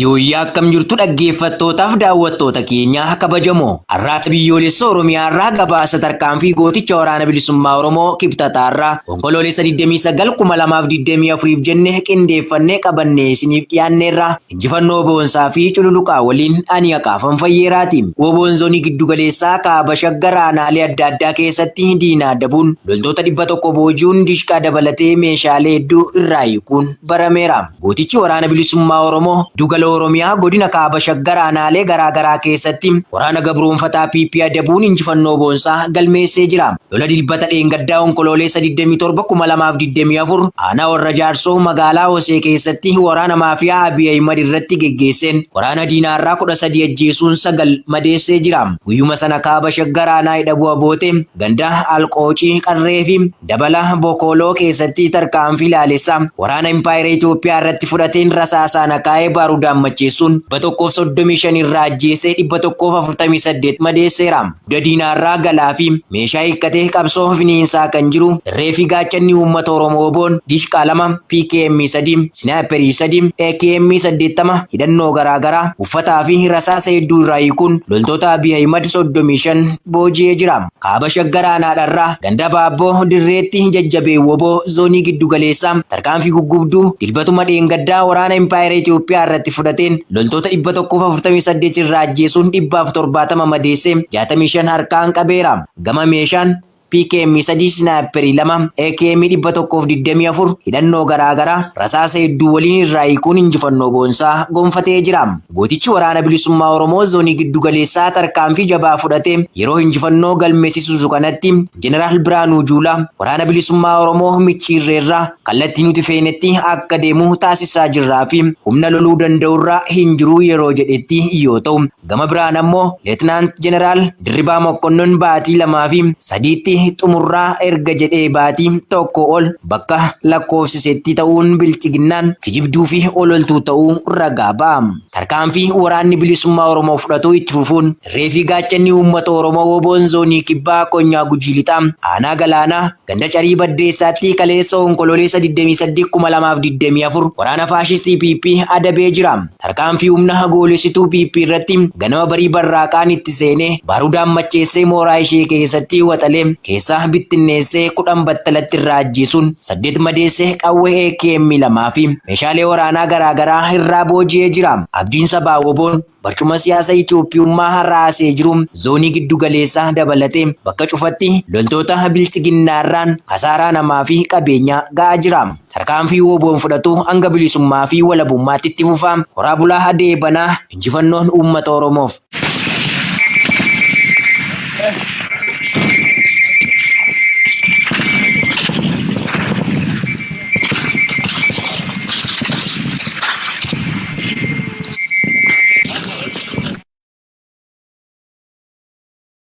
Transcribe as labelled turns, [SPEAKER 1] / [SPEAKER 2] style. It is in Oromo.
[SPEAKER 1] Yooyyaa akkam jirtu dhaggeeffattootaaf daawwattoota keenya kabajamoo. Arraata Biyyoolessa Oromiyaa irraa gabaasa tarkaanfii gooticha Waraana Bilisummaa Oromoo Kibxataa irraa Onkoloolessa 29 2024 jenne qindeeffannee qabannee isiniif dhiyaanneerra. Injifannoo boonsaa fi cululuqaa waliin ani Haqaafan Fayyeeraati. Woboon zoonii giddugaleessaa kaaba Shaggar aanaalee adda addaa keessatti diina adabuun loltoota 100 booji'uun dishqaa dabalatee meeshaalee hedduu irraa hiikuun barameera. Gootichi Waraana Bilisummaa Oromoo giddugala Oromiyaa godina kaaba Shaggar aanaalee garaa garaa keessatti waraana gabroomfataa PP adabuun injifannoo boonsaa galmeessee jira. Lola Dilbata dheengaddaa Onkoloolessa 27, 2024 aanaa Warra Jaarsoo magaalaa Hosee keessatti waraana maafiyaa Abiy Ahimad irratti geggeesseen waraana diinaarraa 13 ajjeesuun 9 madeessee jira. Guyyuma sana kaaba Shaggar aanaa Hidhabuu Abootee ganda Alqoocii Qarree fi Dabala Bokooloo keessatti tarkaanfii laalessaa waraana impaayera Itoophiyaa irratti fudhateen rasaasaan akaa'ee baarudaan macheessuun 135 irraa ajjeesee 148 madeesseera. Dugda diinaarraa galaa fi meeshaa hiikkatee qabsoo finiinsaa kan jiru irree fi gaachanni uummata Oromoo Woboon Dishqaa 2, PKM 3, Sinaayipperii 3, AKM 80, hidhannoo garaa garaa, uffataa fi rasaasa hedduu irraa hiikuun loltoota Abiy Ahimad 35 booji'ee jira. Kaaba Shaggar Aanaa Dharraa ganda Baabboo Dirreetti jajjabeen Woboo zoonii giddu galeessaa tarkaanfii guggubduu Dilbatuma dheengaddaa waraana impaayera Itoophiyaa irratti fudhateen loltoota 148 irraa ajjeesuun 170 madeessee 65 harkaan qabeera. Gama meeshaan PKM 3, Sinaayipperii 2, AKM 124, hidhannoo garaa garaa, rasaasa hedduu waliin irraa hiikuun injifannoo boonsaa gonfatee jira. Gootichi Waraana Bilisummaa Oromoo Zoonii Giddu Galeessaa tarkaanfii jabaa fudhatee yeroo injifannoo galmeessisusu kanatti Jeneraal Birhaanuu Juulaa Waraana Bilisummaa Oromoo micciirreerra kallattii nuti feenetti akka deemu taasisaa jirraa fi humna loluu danda'urra hin jiru yeroo jedhetti yoo ta'u, gama biraan ammoo Leetinaant Jeneraal Dirribaa Mokkonnon baatii lamaa fi sadiitti xumurraa erga jedhee baatii tokko ol bakka lakkoofsisetti ta'uun bilxiginnaan kijibduu fi ololtuu ta'uu ragaa ba'a. Tarkaanfii Waraanni Bilisummaa Oromoo fudhatu itti fufuun irree fi gaachanni uummata Oromoo Woboon Zoonii Kibbaa Konyaa Gujii Lixaa Aanaa Galaanaa Ganda Carii Baddeessaatti kaleessa Onkololeessa 28,2024 waraana faashistii PP adabee jira. Tarkaanfii humna goolessituu PP irratti ganama barii barraaqaan itti seenee baarudaan macheessee mooraa ishee keessatti waxalee keessaa bittinneessee 10 battalatti irraa ajjeesuun 8 madeessee qawwee AKM 2 fi meeshaalee waraanaa garaa garaa irraa booji'ee jira. Abdiin sabaa Woboon barcuma siyaasa Itoophiyummaa raasee jiru zoonii giddu galeessaa dabalatee bakka cufatti loltoota bilxiginnaarraan kasaaraa namaa fi qabeenyaa ga'aa jira. Tarkaanfii Woboon fudhatu hanga bilisummaa fi walabummaatti itti fufa. Horaa bulaa deebanaa injifannoon uummata Oromoof.